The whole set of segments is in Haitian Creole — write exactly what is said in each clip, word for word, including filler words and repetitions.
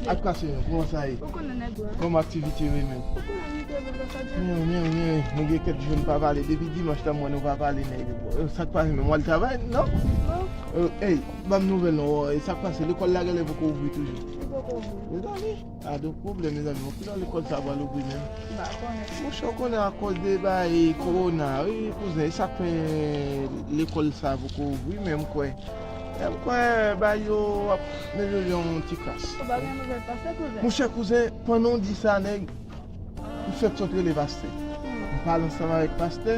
Ak pase menm, kòman sa ye? Ou konnen nèg la. Kòman aktivite yo ye menm? Ou konnen li te vin la sa di. Men, men, men, nou gen kèk jou nou pa pale. Depi dimanch la, mwen nou pa pale nèg yo. Sa k pase menm, w al travay? Non. Non. Ey, ban m nouvèl non. Sa k pase? Lekòl la genlè poko ouvri toujou. Li poko ouvri. Mezanmi, a de pwoblèm, mezanmi. Bon, kilè lekòl sa pral ouvri menm? M pa konnen. Monchè, w konnen akòz de bay kowona, wi, kouzen, e sa k fè lekòl sa poko ouvri menm, kwè. M kwè bagay yo ap melore yon ti kras. Ou pa gen nouvèl pastè, kouzen? Monchè, kouzen, pandan w di sa, nèg, m fèk sot rele pastè. M pale ansanm avèk pastè,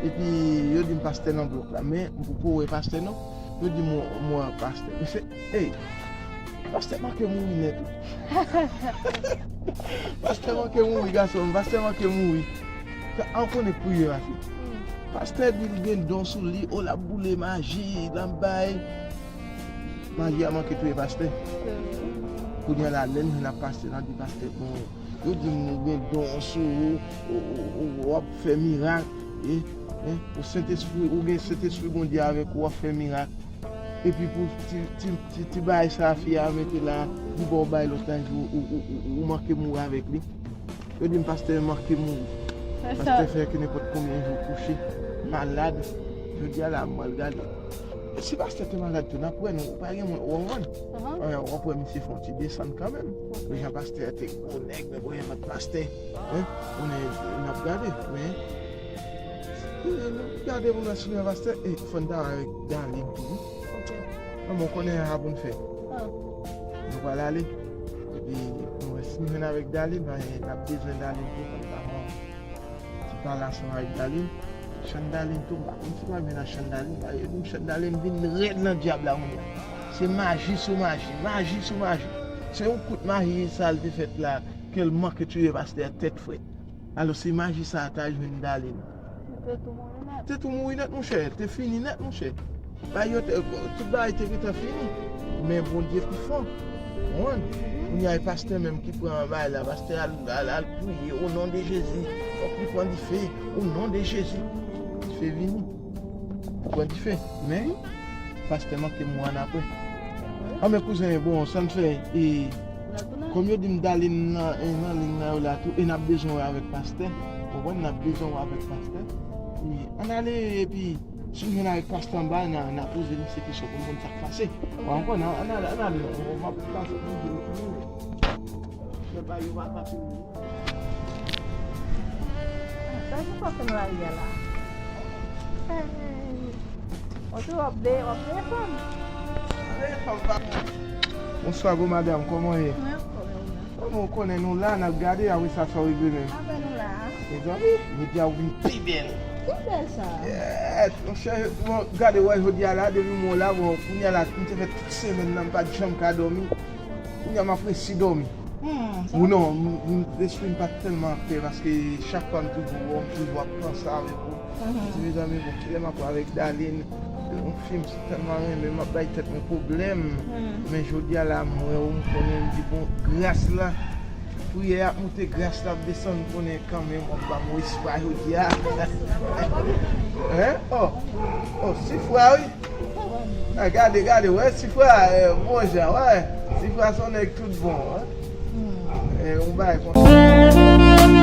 epi yo di m pastè nan blòk la. Men, m poko wè pastè, non. Yo di m, m wè pastè. Mesye, ey, pastè manke mouri nèt, wi. Pastè manke mouri, gason m. Pastè manke mouri. An konnen k priye, pastè. Pastè di l gen don sou li, o, l ap boule maji, l ap bay. Maji a manke touye pastè. Kounye a la, lè m jwenn ak pastè, l ap di pastè, bon, yo di m ou gen don sou ou, ou, ou, ou, w ap fè mirak, e, e, ou Sentespri, ou gen Sentespri Bondye avèk ou, w ap fè mirak. Epi pou ti, ti, ti, ti bagay sa fi a mete la, li ba w bay lòt la, epi ou, ou, ou, ou, ou manke mouri avèk li. Yo di m pastè manke mouri. Pastè fè ke nenpòt konbyen jou kouche, malad. Jodi a la, m al gade. Si pastè te malad tou, n ap wè nou, ou pa gen moun, ou konprann? W ap wè misye fè yon ti desann kanmenm. Men jan pastè a te gwo nèg, men bon, yon lòt pastè. Wi, konnen n ap gade, men, e, n ap gade pou n wè si nou wè pastè, e fò n ta wè avèk Darline tou, wi. Manman, w konnen a pou n fè. Nou pral ale. Epi, nou wè si nou jwenn avèk Darline, paske n ap bezwen Darline tou, fò n ta wè ti pale ansanm avèk Darline. Chandalin tou, m pa konn si w ap jwenn ak Chandalin, paske yo di m Chandalin vin rèd nan dyab la kounye a. Se maji sou maji, maji sou maji. Se yon kout maji sa l te fèt la, ke l manke touye pastè a tèt frèt. Alò, se maji sa a ta jwenn Darline. Li te tou mouri nèt. Te tou mouri nèt, monchè. Te fini nèt, monchè. Bagay yo te, tout bagay te gentan fini. Men Bondye pi fò. Ou konprann? Kounye a, e pastè menm ki pran bagay la. Pastè al, al, al priye, o non de Jezi. Fòk li pran dife, o non de Jezi. Dife vini. Li pran dife. Men, pastè manke mouri annapre. A, men kouzen, bon, sa n fè, e, kòm yo di m Darline nan, e, nan liy nan yo la tou, e n ap bezwen wè avèk pastè. Ou konprann, n ap bezwen wè avèk pastè. E, ann ale, epi, si n jwenn avèk pastè anba, n a, n a poze misye kesyon pou n konn sa k pase. Ou konprann, ann ale, ann ale, non, m ap pase pou di nou. Fè pa yo pa pase. Sa ki pase nan lari a la? Hey. Ou tou w ap vle, w ap vle fanm. Bonswa, gwo madanm, kòman w ye? Mwen anfòm, e ou menm? Kòman w konnen nou la, n ap gade, apre sa, sa w regle menm? Apre nou la. Mezanmi, jodi a ou vin pi bèl. Ki bèl sa? Yes, monchè, bon, gade, wè, jodi a la, depi m wè w la, bon, kounye a la, m te fè tout semèn nan, m pa t janm ka dòmi. Kounye a m ap resi dòmi. Hmm, sa. Ou non, m, m, lespri m pa t tèlman an pè paske chak fwa m toujou wè w, m toujou ap panse avèk ou. Mhm. M di, mezanmi, bon, kilè m ap wè avèk Darline? Yon fi m tèlman renmen, m ap bay tèt mwen pwoblèm. Mhm. Men jodi a la, m wè w, m konnen, m di, bon, gras la, priyè ap moute, gras la ap desann, m konnen kanmenm w ap ban m yon espwa jodi a. Hein? Oh, oh, sifra, wi. A, gade, gade, wè, sifra, eh, bon jan, wè. Sifra se yon nèg tout bon, wè. Eh, yon bagay konsa.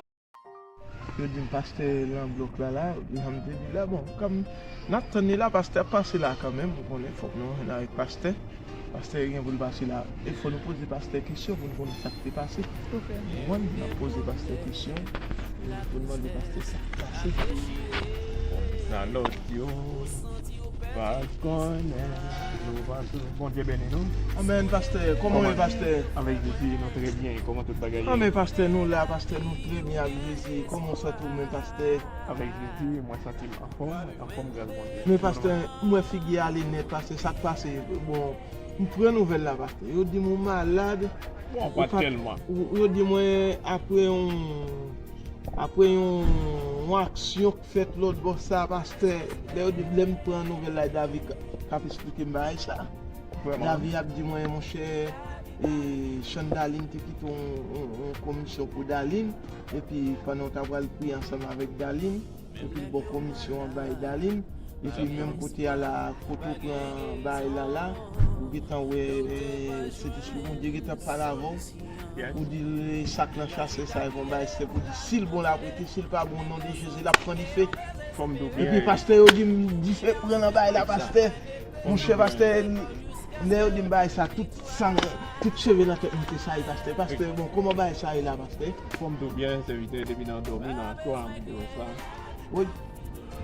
Yo di m pastè nan blòk la, la, jan m te di la, bon, kòm n ap tann li la, pastè ap pase la kanmenm, ou konnen, fòk nou jwenn avèk pastè. Pastè gen pou l pase la. E fò nou poze pastè kesyon pou n konnen sa k te pase. Ok. Ou konprann? N ap poze pastè kesyon, e pou n mande pastè sa k pase. Sa lòt yo pa konnen, nou pa sou Bondye beni nou. Amèn, pastè. Kòman w ye, pastè? Avèk Jezi, nou trè byen. Kòman tout bagay ye? Amèn, pastè, nou la, pastè, nou trè byen avèk Jezi. Kòman w santi w menm, pastè? Avèk Jezi, mwen santi m anfòm, anfòm gras Bondye. Men, pastè, m wè figi a ale nèt, pastè, sa k pase? Bon, m pran nouvèl la, pastè. Yo di m ou malad. Bon, pa tèlman. Ou, yo di mwen apre yon, apre yon, yon aksyon k fèt lòt bò sa, pastè, lè yo di, lè m pran nouvèl la, David k, k ap esplike m bagay sa. Vrèman. David ap di mwen, monchè, e, Chandalin te kite yon, yon, yon komisyon pou Darline, epi pandan w ta pral priye ansanm avèk Darline, epi l ba w komisyon an bay Darline, Epi menm kote a la, kote w pran bagay la la, ou gentan wè, eh, Sentespri Bondye gentan pale avè w. Ou di l, eh, sak nan chase sa, e bon bagay, se pou di, si l bon, l ap rete, si l pa bon, non de Jezi, l ap pran dife. Epi pastè yo di m, dife pran nan bagay la, pastè. Monchè, pastè, lè yo di m bagay sa, tout san, tout cheve nan tèt mwen te sayi, pastè. Pastè, bon, kòman bagay sa ye la, pastè? Fòm tou byen, sèvitè, depi nan dòmi, nan astwa, m te wè sa. Wi.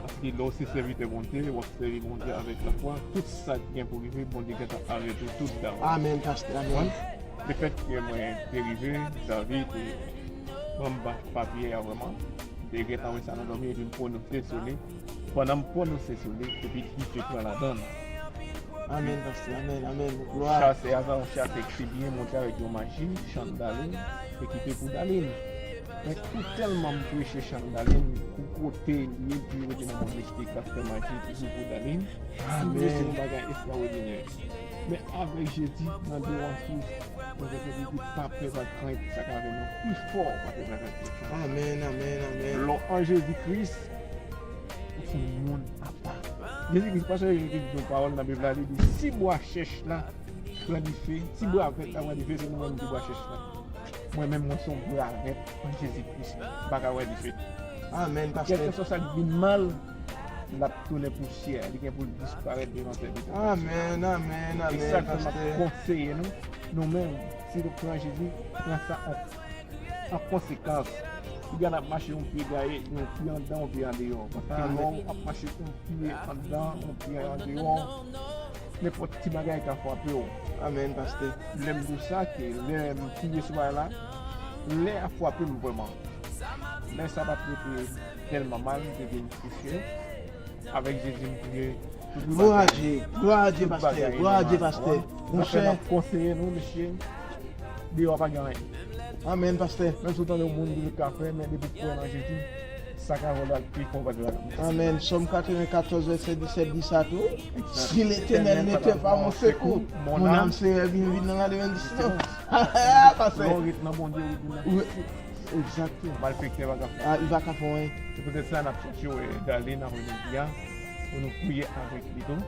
Paske lè w se sèvitè Bondye, w ap sèvi Bondye avèk lafwa, tout sa k gen pou rive, Bondye gentan avèti w tout davans. Amèn, pastè, amèn. Lefètke mwen te rive, David te ban m pa-, papye a vrèman. M te gentan wè sa nan dòmi, epi m pwononse sou li. Pandan m pwononse sou li, epi dife pran ladan l. Amèn, pastè, amèn, amèn. Glwa. Chase a, se yon chase ki te byen monte avèk yon maji, Chandalin, ekipe pou Dalin. Men kou tèlman m preche Chandalin, kou kote l ye, pou yo rete nan mond mistik, pastè maji, toujou pou Dalin. Amèn. Se yon bagay estrawòdinè. Men avèk Jezi, nan devan Kris, mwen te di, pa pè, pa krent, sa ka vin nou pi fò, pa pè, pa krent. Amèn, amèn, amèn. Lè w an Jezi Kris, ou se yon moun apa. Jezi Kris, pastè Jezi Kris di yon pawòl nan Bib la, li di, si bwa chèch la pran dife, si bwa vèt la pran dife, se nou menm ki bwa chèch la. Mwen menm, mwen se yon bwa vèt an Jezi Kris. M pa ka wè dife. Amèn, pastè. Kèlkeswa sa k vin mal, l ap tounen pousyè. Li gen pou l disparèt devan tèt li. Amèn, amèn, amèn, pastè. E sa k fè m ap konseye nou, nou menm, si nou pran Jezi, pran sa an, an konsekans. Piga n ap mache yon pye gaye, yon pye anndan, yon pye andeyò. Paske lè w ap mache yon pye anndan, yon pye andeyò, nenpòt ti bagay ka frape w. Amèn, pastè. Lè m di w sa, ke lè m touye sou bagay la, lè a frape m vrèman. Men sa pa t rete tèlman mal, m te vin kouche. Avèk Jezi, m touye tout bagay. Glwa a Dye, glwa a Dye, pastè, glwa a Dye, pastè. Monchè, n ap konseye nou, mesye, deyò a pa gen anyen. Amèn, pastè. Menm si w tande yon moun di l ka fè, men depi w kwè nan Jezi, sa ka vòlè al pi fon pase ladan. Amèn. Sòm katrevenkatòz, vèsè disèt di sa tou. Si l'Éternel n'était pas mon secours, mon âme serait bien vite dans la déperdition. Pastè. Lè w ret nan Bondye, ou ret nan Egzakteman. Malfektè pa ka fè. Ah, li pa ka fè anyen. Se poutèt sa n ap chache wè Darline apre midi a, pou nou priye avèk li tou.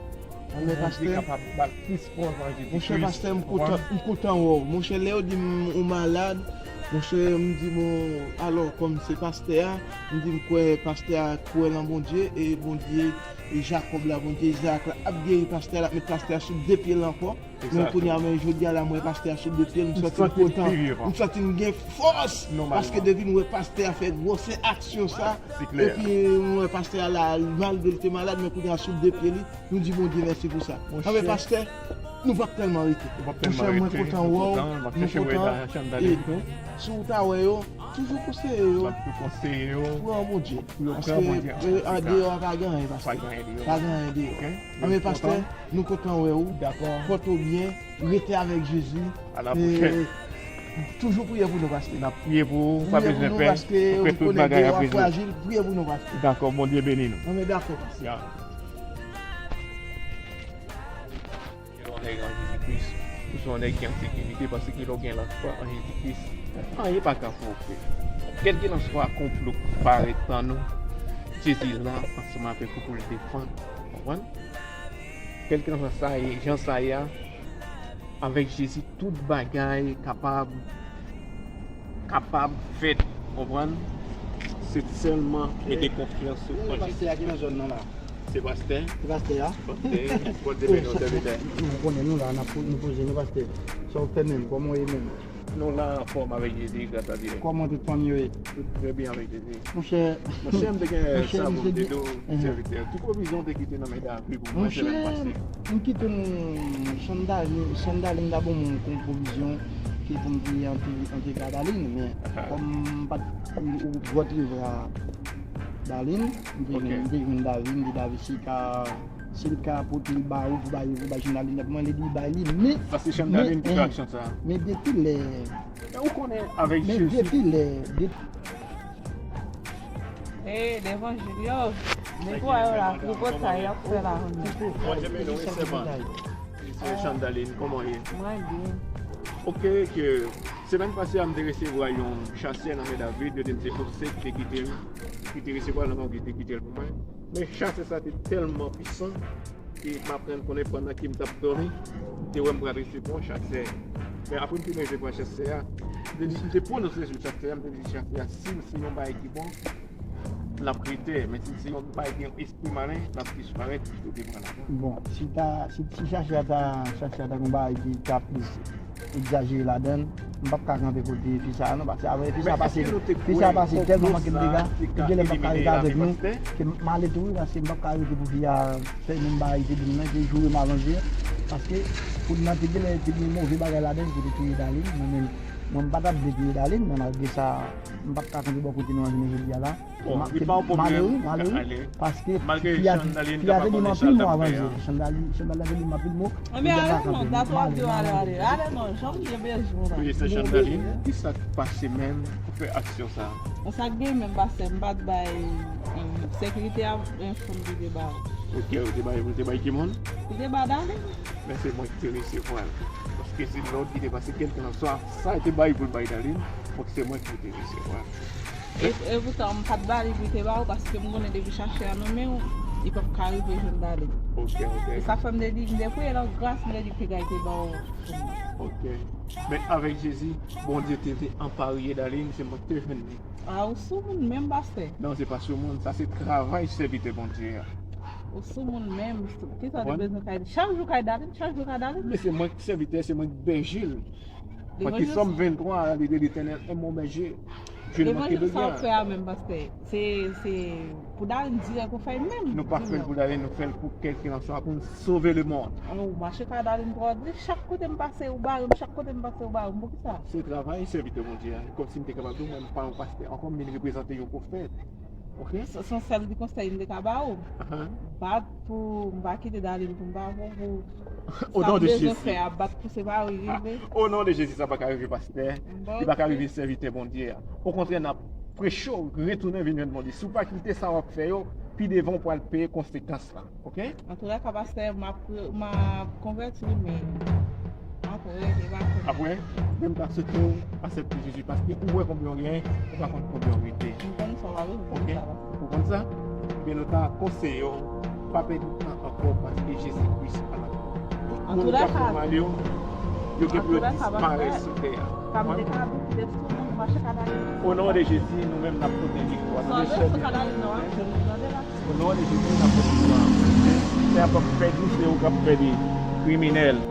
Amèn, pastè. Pou Bondye kapab ba l plis fòs nan Jezi Kris. Monchè, pastè, m kontan, m kontan wè w. Monchè, lè yo di m ou malad, monchè, m di, bon, alò, kòm se pastè a, m di, m kwè pastè a kwè nan Bondye, e Bondye, e Jakòb la, Bondye Izarak la, ap geri pastè a, l ap met pastè a sou de pye l ankò. Men kounye a, men jodi a la, m wè pastè a sou de pye l, m santi m kontan, m santi m gen fòs, paske depi m wè pastè a fè gwosè aksyon sa, epi m wè pastè a la, malgre l te malad, men kounye a sou de pye li, nou di Bondye mèsi pou sa. Anben pastè, nou p ap tèlman rete. Monchè, mwen kontan wè w, nou kontan. E si w ta wè yo, toujou konseye yo pou pran Bondye. Paske andeyò a pa gen anyen, pastè. Pa gen anyen deyò. Anben pastè, nou kontan wè w. Dakò. Pòte w byen, rete avèk Jezi. A la pwochèn. Toujou priye pou nou, pastè. N ap priye pou ou, pa bezwen pè. Ou konnen deyò a frajil, priye pou nou, pastè. Dakò, Bondye beni nou. Anben dakò, pastè. Lè w nèg an Jezi Kris, ou se yon nèg ki an sekirite, paske lè w gen lafwa an Jezi Kris, anyen pa ka fè w pè. Kèlkelanswa konplo k parèt nan nou, Jezi la ansanm avèk ou pou l defann ou, konprann? Kèlkelanswa sa ye, jan sa ye a, avèk Jezi, tout bagay kapab, kapab fèt, konprann? Se sèlman mete konfyans ou an Jezi. Pastè a ki nan zòn nan la? Se pastè? Se pastè a? Pastè, Bondye beni w, sèvitè. Nou konnen nou la, n ap po-, nou poze nou, pastè. Sa w fè menm? Kòman w ye menm? Nou la anfòm avèk Jezi, gras a Dye. Kòman tout fanmi yo ye? Tout trè byen avèk Jezi. Monchè, monchè, m te gen sa pou m te di w, sèvitè. Tout pwovizyon w te kite nan men David pou mwen semèn pase. M kite yon Chandalin, Chandalin ta ban mwen yon pwovizyon ki pou m te antre, antre ka Darline, men kòm m pa t, ou, ou vòt rive a Darline, m te jwenn, m te jwenn David, m di David si ka, si l ka pote l ba ou pou bay, pou bay Chandalin, mwen li di bay li, men, men, men depi lè, men depi lè, depi E, levanjil yo. Nèg wa yo la, tripotay y ap fè la. Bondye beni w, sèman. Mesye Chandalin, kòman w ye? Mwen byen. Oke, ke semèn pase a, m te resevwa yon chasè nan men David, yo di m se Jose ki te kite m Ki te resevwa l nan mwen, ki te kite l pou mwen. Men chasè sa te tèlman pwisan ke m aprann konnen pandan ke m t ap dòmi, m te wè m pral resevwa yon chasè. Men apre m te resevwa chasè a, m te di, m te pwononse sou chasè a, m te di chasè a, si l se yon bagay ki bon, l ap rete. Men si l se yon bagay ki yon espri malen, l ap disparèt, li te pran lajan. Bon, si ta, si, si chasè a ta, chasè a ta gon bagay ki ta plis egzajere ladan l, m p ap ka kanpe kote fi sa a non, paske apre fi sa a pase, fi sa a pase tèlman manke m dega, e genlè m p ap ka rete avèk nou, ke m ale tou wi, paske m p ap ka rete pou fi a fè menm bagay li te di m nan, ke joure m avan jwe, paske pou nan te genlè te gen move bagay ladan l, pou te touye Darline, mwen menm, mwen m pa t ap vle touye Darline, men malgre sa, m p ap ka kanpe bò kote nou an jounen jodi a la. Bon, li pa yon pwoblèm. Malere, malere, paske fi a, fi a te di m anpil mo avan jwe. Chandali, Chandali te di m anpil mo. Anben, ale non, dat w ap di w ale, ale, ale non, janm gen bezwen la. Kounye sa, Chandali, ki sa k pase menm pou fè aksyon sa a? Bon, sa k gen menm, pastè, m pa t bay, em, sekirite a, yon fanm ki te ba. Ok, ou te bay, ou te bay ki moun? Li te ba Darline. Men se mwen ki te resevwa l. Paske se lòd ki te pase, kèlkanswa sa l te bay pou l bay Darline, fòk se mwen ki te resevwa l. E, e poutan, m pa t ba li pou l te ba ou, paske m konnen depi chasè a nan men w, li p ap ka rive jwenn Darline. Ok, ok. E sa fè m te di, m te priye nan gras, m te di piga l te ba ou. Ok. Men avèk Jezi, Bondye te, te anpare Darline, se mwen ki te jwenn li. A, ou sou moun menm, pastè? Non, se pa sou moun, sa se travay sèvitè Bondye a. Ou sou moun menm, kisa w te bezwen kay, chak jou kay Darline, chak jou kay Darline? Men se mwen ki sèvitè, se mwen ki bèje l. Levanjil sa w fè a menm, pastè, se, se pou Darline dirèk ou fè l menm? Nou pa fè l pou Darline, nou fè l pou kèlkanswa pou n sove lemonn. Ou mache ka Darline twò di, chak kote m pase ou bare m, chak kote m pase ou bare m, poukisa? Se travay sèvitè Bondye a. Kòmsi m te kapab di w, mwen m pa yon pastè ankò, m vin reprezante yon pwofèt. Ok? Se, se yon sèl ti konsèy m te ka ba ou. Bat pou, m pa kite Darline pou m pa pou, pou sa m bezwen fè a, bat pou se pa rive. O non de Jezi, sa pa ka rive, pastè. Li pa ka rive sèvitè Bondye a. Okontrè, n ap preche w, retounen vin jwenn Bondye. Si w pa kite sa w ap fè yo, pi devan w pral peye konsekans la. Ok? Antoulèka, pastè, m ap, m ap konvèti, men m ap rete pa konn. Apre, men m ta swete w aksepte Jezi, paske ou wè konbyen w genyen, ou pa konn konbyen w rete. M konn sa w ap di, m konn sa w ap di. Ok? Ou konn sa? Ebyen, nou ta konseye w, pa pèdi tan ankò, paske Jezi Kris pa la. Tout moun k ap fè mal yo, yo gen pou yo disparèt sou tè a. O non de Jezi, nou menm n ap pote viktwa. Tande, chèlbè. O non de Jezi, n ap pote viktwa. Tè a p ap pèdi, se ou k ap pèdi. Kriminèl.